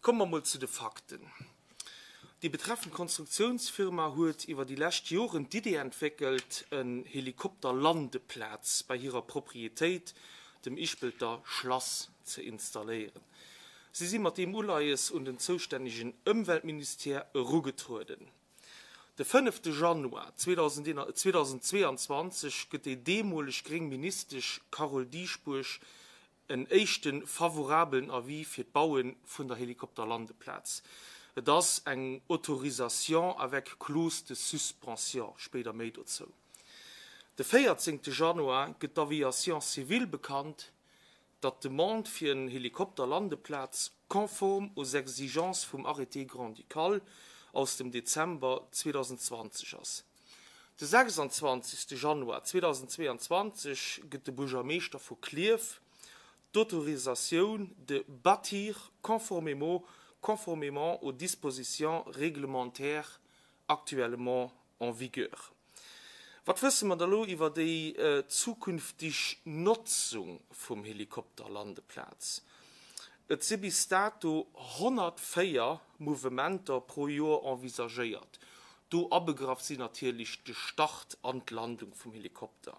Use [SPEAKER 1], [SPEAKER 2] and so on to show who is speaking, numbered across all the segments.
[SPEAKER 1] Komme mer mol zu de Fakten. Déi betreffend Konstruktiounsfirma huet iwwer déi lescht Joren d'Idee entwéckelt, en Helikopterlandeplaz bei hirer Proprietéit, dem Ischpelter Schlass, ze installéieren. Si si mat deem Uleies un den zoustännegen Ëmweltministère erugetrueden. De fënnefte Januar 2022 gëtt déi deemoleg gréng Ministesch Carole Dieschbourg en éischte favorabelen Avis fir d'Baue vun der Helikopterlandeplaz. Et ass eng Autorisation avec clause de suspension, spéider méi dozou. De 14 Januar gëtt d'Aviation civile bekannt, datt d'Demande fir en Helikopterlandeplaz conforme aux exigences vum Arrêté grand-ducal aus dem Dezember 2020 ass. De 26 Januar 2022 gëtt de Buergermeeschter vu Klierf d'Autorisatioun de bâtir conformément conformément aux dispositions réglementaires actuellement en vigueur. Wat wësse mer da lo iwwer déi zukünftig Notzung vum Helikopterlandeplaz? Et si bis dato 104 Mouvementer pro Joer envisagéiert. Do abegraff sinn natierlech de Start an d'Landung vum Helikopter.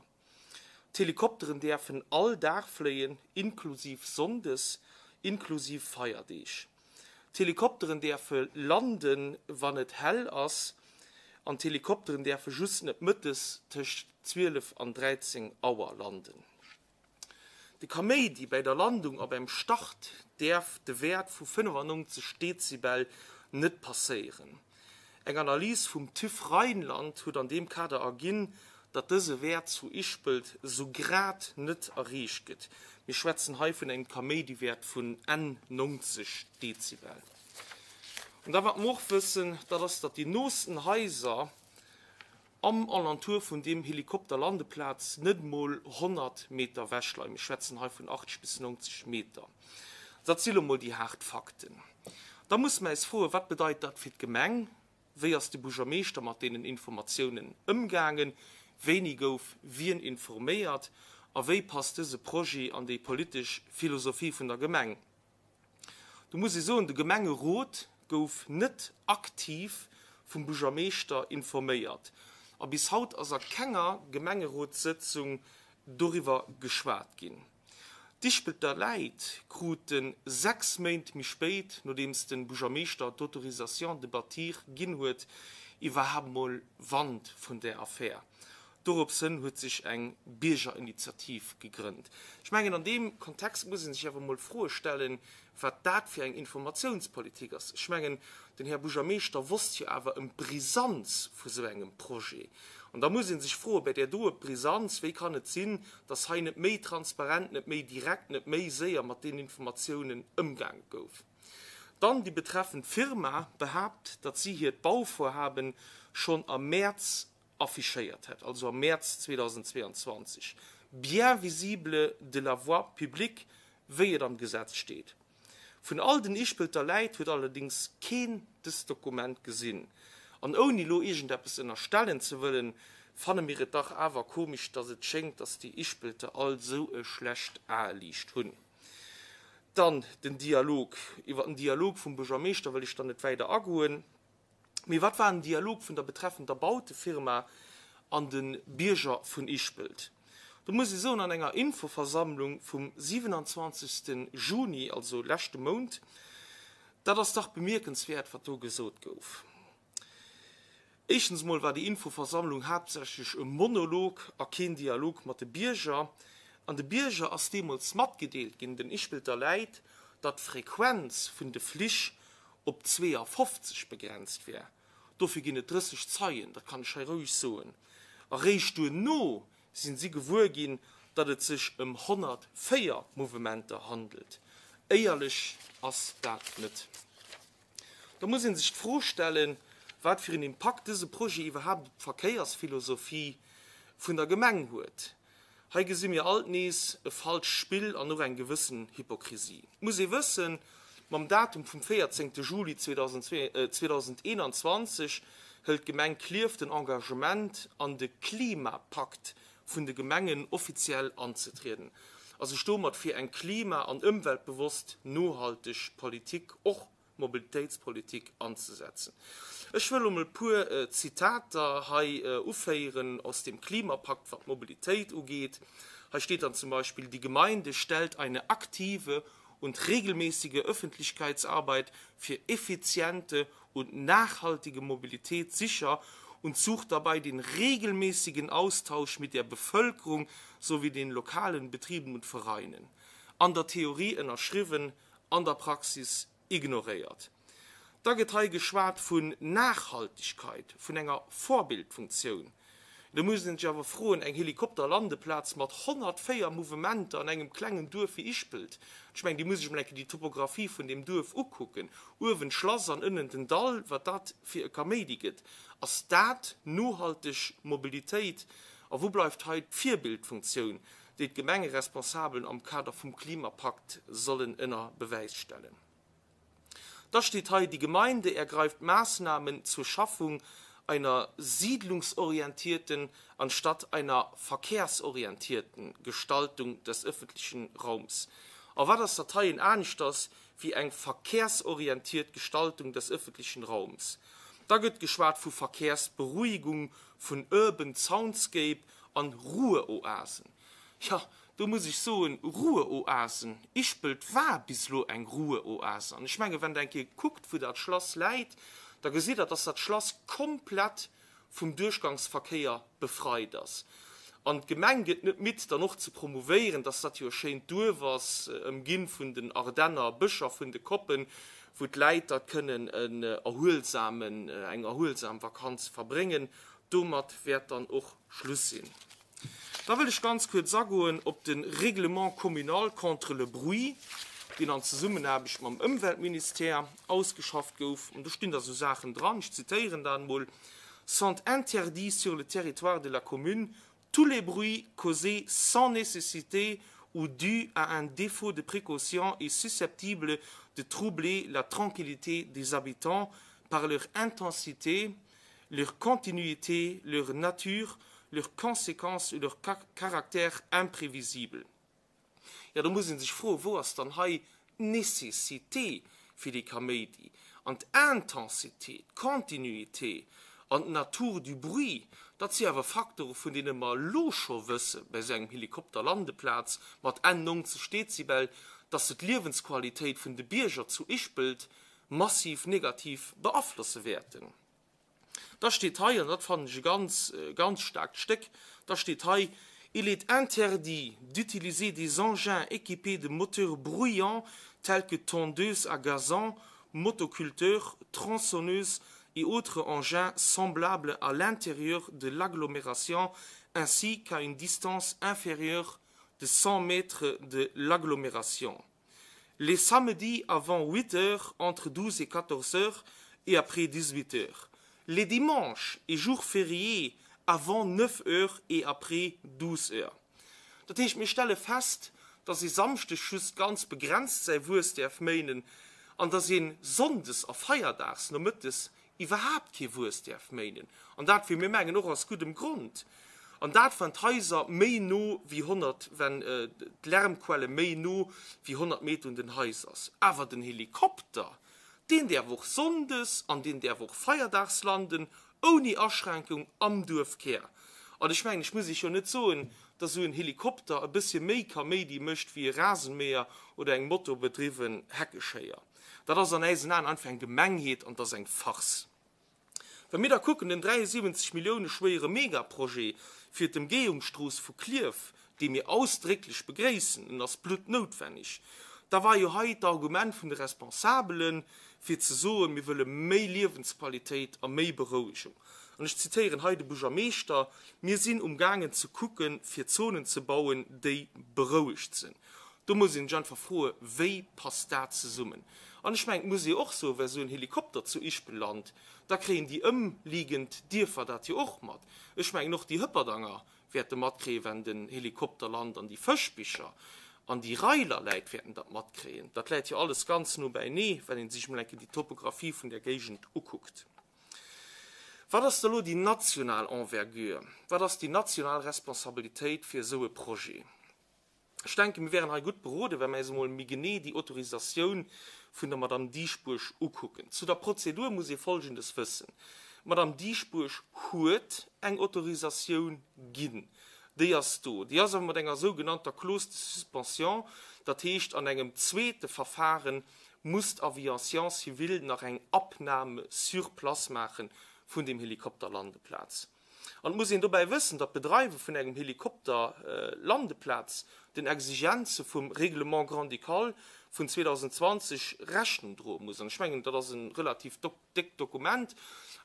[SPEAKER 1] D'Helikopteren däerfen all Dag fléien, inklusiv Sonndes, inklusiv Feierdeeg. D'Helikopteren däerfe landen, wann et hell ass, an d'Helikopteren däerfe just net mëttes tëscht 12 an 13 Auer landen. De Kaméidi bäi der Landung a beim Start däerf de Wäert vu 95 Dezibel net passéieren. Eng Analys vum TÜV Rheinland huet an deem Kader erginn, datt dëse Wäert zu Ischpelt sou grad net erreecht gëtt. Mir schwätzen hei vun engem Kaméidiwäert vun Enn 90 Dezibel. An da wat mer och wëssen, dat ass, datt déi noosten Haiser am Alentour vun deem Helikopterlandeplaz net mol 100 Meter ewech leien. Mir schwätzen hei vun 80 bis 90 Meter. Dat si lo mol déi haart Fakten. Da musse mer äis froen, Wat bedeit dat fir d'Gemeng? Wéi ass de Buergermeeschter mat deenen Informatiounen ëmgaangen? Wéini gouf wien informéiert? A wéi passt dëse Projet an déi politesch Philosophie vun der Gemeng? Do muss ee soen, de Gemengerot gouf net aktiv vum Buergermeeschter informéiert a bis haut ass a kenger Gemengerotssëtzung doriwwer geschwat ginn. D'Ischpelter Läit krute 6 Méint méi spéit, nodeems de Buergermeeschter d'Autorisation de bâtir ginn huet, iwwerhaapt mol Wand vun där Affär. Dorops hënn huet sech eng Biergerinitiativ gegrënnt. Ech mengen, an deem Kontext muss ee sech awer emol Froe stellen, wat dat fir eng Informatiounspolitik ass. Ech mengen, den Här Buergermeeschter wosst jo awer ëm d'Brisanz vu sou engem Projet. An da muss ee sech froen, bei där doe Brisanz, wéi kann et sinn, datt hei net méi transparent, net méi direkt, net méi séier mat deenen Informatiounen ëmgaange gouf? Dann déi betreffend Firma behaapt, datt si hiert Bauvorhaben schonn am Mäerz affichéiert hätt, also am Mäerz 2022, bien visible de la voie publique, wéi et am Gesetz steet. Vun all den Ischpelter Läit huet allerdéngs keen dëst Dokument gesinn. An ouni lo iergendeppes ënnerstellen ze wëllen, fanne mir et dach awer komesch, datt et schéngt, datt déi Ischpelter all sou e schlecht Aeliicht hunn. Dann den Dialog. Iwwer den Dialog vum Buergermeeschter wëll ech dann net weider agoen. Mee wat war den Dialog vun der betreffender Bautefirma an de Bierger vun Ischpelt? Do muss ee soen, an enger Infoversammlung vum 27. Juni, also leschte Mount, dat ass dach bemierkenswäert, wat do gesot gouf. Éischtens emol war déi Infoversammlung haaptsächlech e Monolog a keen Dialog mat de Bierger. An de Bierger ass deemools matgedeelt ginn, den Ischpelter Läit, datt d'Frequenz vun de Flich op 52 begrenzt wär. Dofir ginn et 30 Zeien, dat kann ech hei roueg soen. Eréischt duerno sinn si gewuer ginn, datt et sech ëm 104 Mouvementer handelt. Éierlech ass dat net. Da muss ee sech d'Fro stellen, wat fir en Impakt dëse Projet iwwerhaapt op d'Verkéiersphilosophie vun der Gemeng huet. Hei gesi mir alt nees e falscht Spill an och eng gewëssen Hypokrisie. Et muss ee wëssen, mam Datum vum 14 Juli 2021 hëlt d'Gemeng Klierf den Engagement an de Klimapakt vun de Gemengen offiziell anzetrieden a sech domat fir eng klima an ëmweltbewosst nohalteg Politik och. Mobilitéitspolitik anzesetzen. Ech wëll emol e puer Zitater hei uféieren aus dem Klimapakt, wat d'Mobilitéit ugeet. Hei steet dann zum Beispill, Die Gemeinde stellt eine aktive und regelmäßige Öffentlichkeitsarbeit für effiziente und nachhaltige Mobilität sicher und sucht dabei den regelmäßigen Austausch mit der Bevölkerung sowie den lokalen Betrieben und Vereinen. An der Theorie ënnerschriwwen, an der Praxis ignoréiert. Da gëtt hei geschwat vun Nachhaltigkeit, vun enger Vorbildfunktioun. Do muss een sech awer froen, eng Helikopterlandeplaz mat 104 Mouvementer an engem klengen Duerf wéi Ischpelt, ech mengen, déi muss sech emol eng Kéier déi Topographie vun deem Duerf ukucken, uewen d'Schlass an ënnen den Dall, wat dat fir e Kaméidi gëtt. Ass dat nohalteg Mobilitéit? A wou bleift hei d'Virbildfunktioun, déi d'Gemengeresponsabelen am Kader vum Klimapakt sollen ënner Bewäis stellen? Da steet hei, Die Gemeinde ergreift Maßnahmen zur Schaffung einer siedlungsorientierten anstatt einer verkehrsorientierten Gestaltung des öffentlichen Raums. A wat ass dat heien aneschters wéi eng verkehrsorientiert Gestaltung des öffentlichen Raums? Da gëtt geschwat vu Verkehrsberuhigung, vun Urban Soundscape an Ruheoasen. Jo, do muss ech soen, Ruheoasen, Ischpelt war bis elo eng Ruheoase. An ech menge wann Der eng Kéier kuckt, wou dat Schlass läit, da gesitt Der, dass dat Schlass komplett vum Duerchgangsverkéier befreit ass. An d'Gemeng gëtt net midd, dann och ze promouvéieren, dass dat jo e schéint Duerf ass, ëmginn vun den Ardenner Bëscher, vun de Koppen, wou d'Läit da kënnen en erhuelsamen, eng erhuelsam Vakanz verbréngen. Domat wäert dann och Schluss sinn. Da wëll ech ganz kuerz agoen op de Règlement communal contre le bruit, deen an Zesummenaarbecht mam Ëmweltministère ausgeschafft gouf. An do stinn da sou Saachen dran, ech zitéieren dat emol, Sont interdits sur le territoire de la commune tous les bruits causés sans nécessité ou dus à un défaut de précaution et susceptibles de troubler la tranquillité des habitants par leur intensité, leur continuité, leur nature, leurs conséquences ou leur caractère imprévisible. Jo, do muss ee sech froen, wou ass dann hei d'Nécessité fir dee Kaméidi? An d'Intensité, d'Continuité an d'Nature du bruit, dat si awer Facteure vun deene mer elo scho wësse bei esou engem Helikopterlandeplaz mat Enn 90 Dezibel, dass se d'Liewensqualitéit vun de Bierger zu Ischpelt massiv negativ beaflosse wäerten. Da steet hei, an dat fannen ech e ganz, ganz staarkt Stéck, da steet hei, Il est interdit d'utiliser des engins équipés de moteurs bruyants tels que tondeuses à gazon, motoculteurs, tronçonneuses et autres engins semblables à l'intérieur de l'agglomération ainsi qu'à une distance inférieure de 100 mètres de l'agglomération. Les samedis avant 8 heures, entre 12 et 14 heures et après 18 heures. Les dimanches et jours fériés avant 9 heures et après 12 heures. Dat heescht, mir stelle fest, dass ee samschdeg just ganz begrenzt säi Wues däerf méinen an dass ee sonndes a feierdags nomëttes iwwerhaapt kee Wues däerf méinen, an dat, wéi mir mengen, och aus guddem Grond, an dat, wann d'Haiser méi no wéi 100, wenn d'Lärmquelle méi no wéi 100 Meter un den Haiser ass. Awer den Helikopter, deen däerf och sonndes an deen däerf och feierdags landen, ouni Aschränkung am Duerfkär. An ech mengen, ech muss Iech jo net soen, dass esou en Helikopter e bëssche méi Kaméidi mécht wéi e Rasenmäher oder eng motorbedriwwen Heckeschéier. Dat ass an äisen Aen einfach eng Gemengheet an et ass eng Farce. Wa mir da kucken, den 73 Millioune schwéiere Megaprojet fir d'Emgehungsstrooss vu Klierf, dee mir ausdrécklech begréissen, en ass bluttnoutwenneg, da war jo hei d'Argument vun de Responsabelen, fir ze soen, mir wëlle méi Liewensqualitéit a méi Berouegung. An ech zitéieren hei de Buergermeeschter, Mir sinn umgaangen ze kucken, fir Zonen ze bauen, déi berouegt sinn. Do muss een sech einfach froe, wéi passt dat zesummen? An ech mengen, et muss ee och soen, wa sou en Helikopter zu Ischgl lant, da kréien déi ëmliegend Dierfer dat jo och mat. Ech mengen, och déi Hëpperdanger wäerte matkréien, wenn den Helikopter lant, an déi Fëschbicher an déi Reiler Läit wäerten dat matkréien. Dat läit jo alles ganz no beinee, wann ee sech emol eng Kéier déi Topographie vun där Géigend ukuckt. Wat ass da lo déi national Envergure, wat ass déi national Responsabilitéit fir esou e Projet? Ech denken, mir wären hei gutt beroden, wa mir eis emol méi genee déi Autorisatioun vun der Madame Dieschbourg ukucken. Zu der Prozedur muss ee Folgendes wëssen, D'Madame Dieschbourg huet eng Autorisatioun ginn. Déi ass do. Déi ass awer mat enger sougenannter Clause de suspension, dat heescht an engem zweete Verfaren muss d'Aviation civile nach eng Abnahme sur place maache vun deem Helikopterlandeplaz. An et muss een dobäi wëssen, datt d'Bedreiwe vun engem Helikopterlandeplaz den Exigenze vum Règlement grand-ducal vun 2020 Rechnung droe muss. An ech mengen, dat ass e relativ déckt Dokument.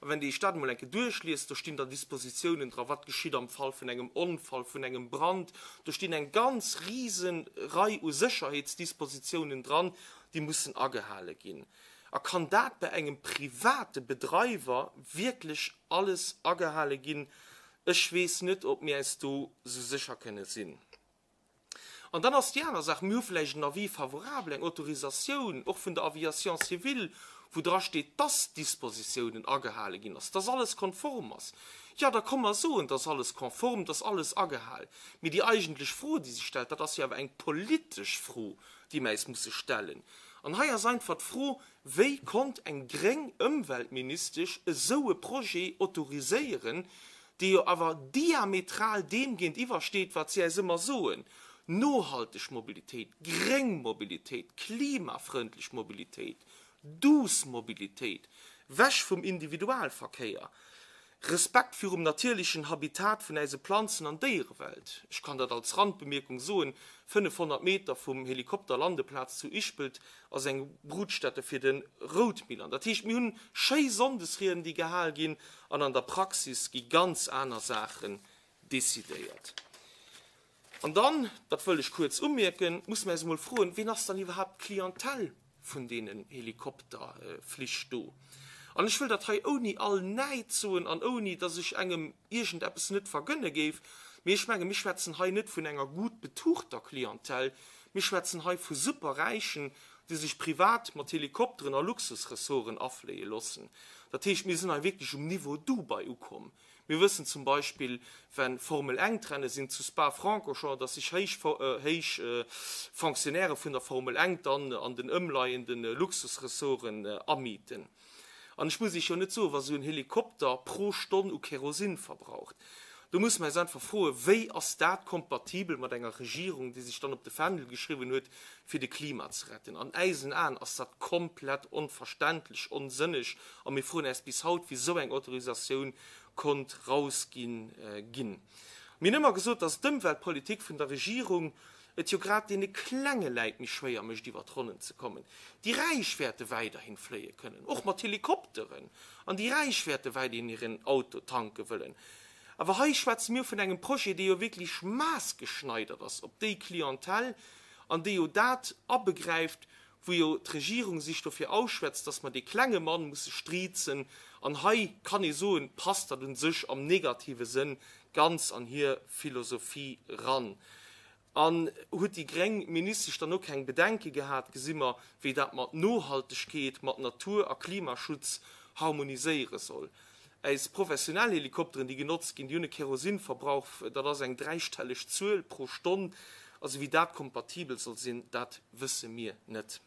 [SPEAKER 1] A wenn Dir Iech dat emol eng Kéier duerchliest, do stinn da Dispositiounen dra, wat geschitt am Fall vun engem Onfall, vun engem Brand. Do stinn eng ganz rise Rei u Sécherheetsdispositiounen dran, déi mussen agehale ginn. A kann dat bei engem private Bedreiwer wierklech alles agehale ginn? Ech weess net, ob mir äis do sou sécher kënne sinn. An dann ass déi aner Saach, mir hu vläicht en Avis favorable, eng Autorisatioun och vun der Aviation civile, wou dra steet, dass d'Dispositiounen agehale ginn ass, dass alles konform ass. Jo, da komm mer soen, dass alles konform, dass alles agehal. Mee déi eigentlech Fro, déi sech stellt, dat ass jo awer eng politesch Fro, déi mer äis musse stellen. An hei ass einfach d'Fro, Wéi konnt eng gréng Ëmweltministesch esou e Projet autoriséieren, dee jo awer diametral deem géintiwwer steet, wat si äis ëmmer soen, nohalteg Mobilitéit, gréng Mobilitéit, klimafrëndlech Mobilitéit, douce Mobilitéit, wech vum Individualverkéier. Respekt virum natierlechen Habitat vun äise Planzen an Déierewelt. Ech kann dat als Randbemierkung soen, 500 Meter vum Helikopterlandeplaz zu Ischpelt ass eng Brutstätte fir de Routmilan. Dat heescht, mir hunn schéi Sonndesrieden, déi gehal ginn, an an der Praxis gi ganz aner Saachen decidéiert. An dann, dat wëll ech kuerz umierken, musse mir eis emol froen, Wien ass dann iwwerhaapt d'Clientèle vun deenen Helikopterflich do? An ech wëll dat hei ouni all Näid soen an ouni, dass ech engem iergendeppes net vergënne géif, mee ech menge mir schwätzen hei net vun enger gutt betuchter Clientèle, mir schwätzen hei vu Superräichen, déi sech privat mat Helikopteren a Luxusressorten afléie loossen. Dat heescht, mir sinn hei wierklech um Niveau Dubai ukomm. Mir wëssen zum Beispill, wenn Formel-Engt-Renne sinn zu Spa-Francorchamps, dass sech héich héich Fonctionnairë vun der Formel Engt dann an den ëmleiende Luxusressorten amieten. An ech muss Iech jo net soen, wa sou en Helikopter pro Stonn u Kerosin verbraucht. Do musse mer eis einfach froen, wéi ass dat kompatibel mat enger Regierung, déi sech dann op de Fändel geschriwwen huet, fir de Klima ze retten? An äisen Aen ass dat komplett onverständlech, onsënneg a mir froen äis bis haut, wéi sou eng Autorisatioun konnt rausginn ginn. Mir hunn ëmmer gesot, dass d'Ëmweltpolitik vun der Regierung et jo grad deene klenge Läit méi schwéier mécht, iwwer d'Ronnen ze kommen. Déi Räich wäerte weiderhin fléie kënnen, och mat Helikopteren, an déi Räich wäerte weiderhin hiren Auto tanke wëllen. Awer hei schwätze mir vun engem Projet, dee jo wierklech maassgeschneidert ass op déi Clientèle an dee jo dat abegräift, wou jo d'Regierung sech dofir ausschwätzt, dass mer dee klenge Mann musse striizen. An hei kann ee soen, passt dat u sech am negative Sënn ganz an hir Philosophie ran. An huet déi gréng Ministesch dann och keng Bedenke gehat, gesi mer, wéi dat mat Nohaltegkeet, mat Natur a Klimaschutz harmoniséiere soll. Äis professionell Helikopteren, déi genotzt ginn, déi hunn e Kerosinverbrauch, dat ass eng dräistelleg Zuel pro Stonn. Also wéi dat kompatibel soll sinn, dat wësse mir net.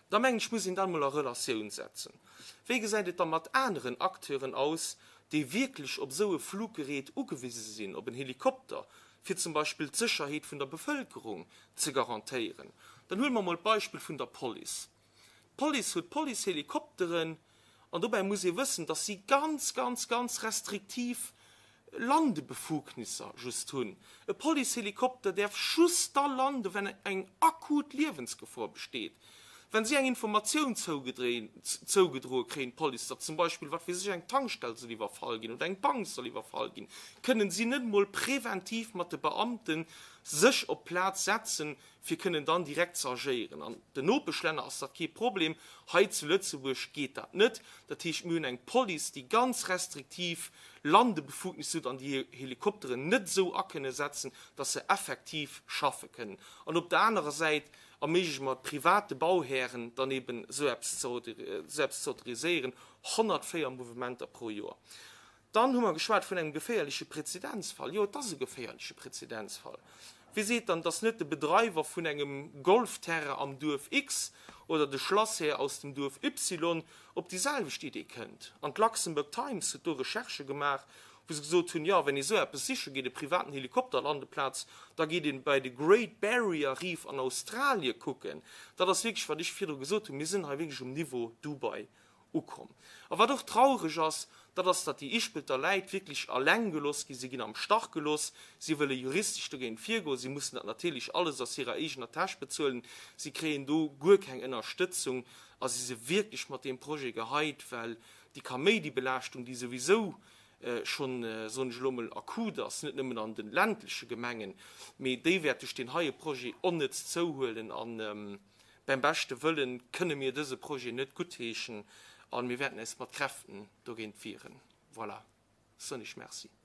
[SPEAKER 1] Da mengen ech, muss een dat emol a Relatioun setzen. Wéi gesäit et da mat aneren Acteuren aus, déi wierklech op esou e Fluggerät ugewise sinn, op en Helikopter, fir zum Beispill d'Sécherheet vun der Bevëlkerung ze garantéieren? Dann huele mer emol d'Beispill vun der Police. D'Police huet Policehelikopteren, An dobäi muss ee wëssen, dass si ganz, ganz, ganz restriktiv Landebefugnisser just hunn. E Policehelikopter däerf just da landen, wenn eng akut Liewensgefor besteet. Wenn si eng Informatioun zougedroe kréien, d'Police, datt zum Beispill, wat weess ech, eng Tankstell soll iwwerfall ginn oder eng Bank soll iwwerfall ginn, kënnen si net emol präventiv mat de Beamte sech op d'Plaz setzen, fir kënnen dann direkt ze agéieren. An den Nopeschlänner ass dat kee Problem, hei zu Lëtzebuerg geet dat net. Dat heescht, mir hunn eng Police, déi ganz restriktiv Landebefugnis huet an déi hir Helikopteren net esou akënne setzen, datt se effektiv schaffe kënnen. An op der anerer Säit erméigleche mer et private Bauhären dann eben esou eppes ze autoriséieren, 104 Mouvementer pro Joer. Dann hu mer geschwat vun engem geféierleche Prezedenzfall. Jo, et ass e geféierleche Prezedenzfall. Wie seet dann, dass net de Bedreiwer vun engem Golfterrain am Duerf X. oder de Schlasshär aus dem Duerf Y op déi selwecht Idee kënnt. An d'Luxembourg Times huet do Recherchë gemaach, wou se gesot hunn, jo, wenn ee sou eppes siche geet, e privaten Helikopterlandeplaz, da geet een bei de Great Barrier Reef an Australie kucken. Dat ass wierklech, wat ech virdru gesot hunn, mir sinn hei wierklech um Niveau Dubai ukomm. A wat och traureg ass, dat ass, datt déi Ischpelter Läit wierklech alleng gelooss ginn. Si ginn am Stach gelooss. Si wëlle juristesch dogéint virgoen. Si mussen dat natierlech alles aus hirer eegener Täsch bezuelen. Si kréien do guer keng Ënnerstëtzung a si si wierklech mat deem Projet geheit, well déi Kaméidibelaaschtung, déi souwisou schonn, soen ech elo emol, akut ass, net nëmmen an de ländleche Gemengen, mee déi wäert duerch deen heie Projet onnëtz zouhuelen. An beim beschte Wëllen kënne mir dëse Projet net guttheeschen a mir wäerten eis mat Kräften dogéint wieren. Voilà, soen ech Merci.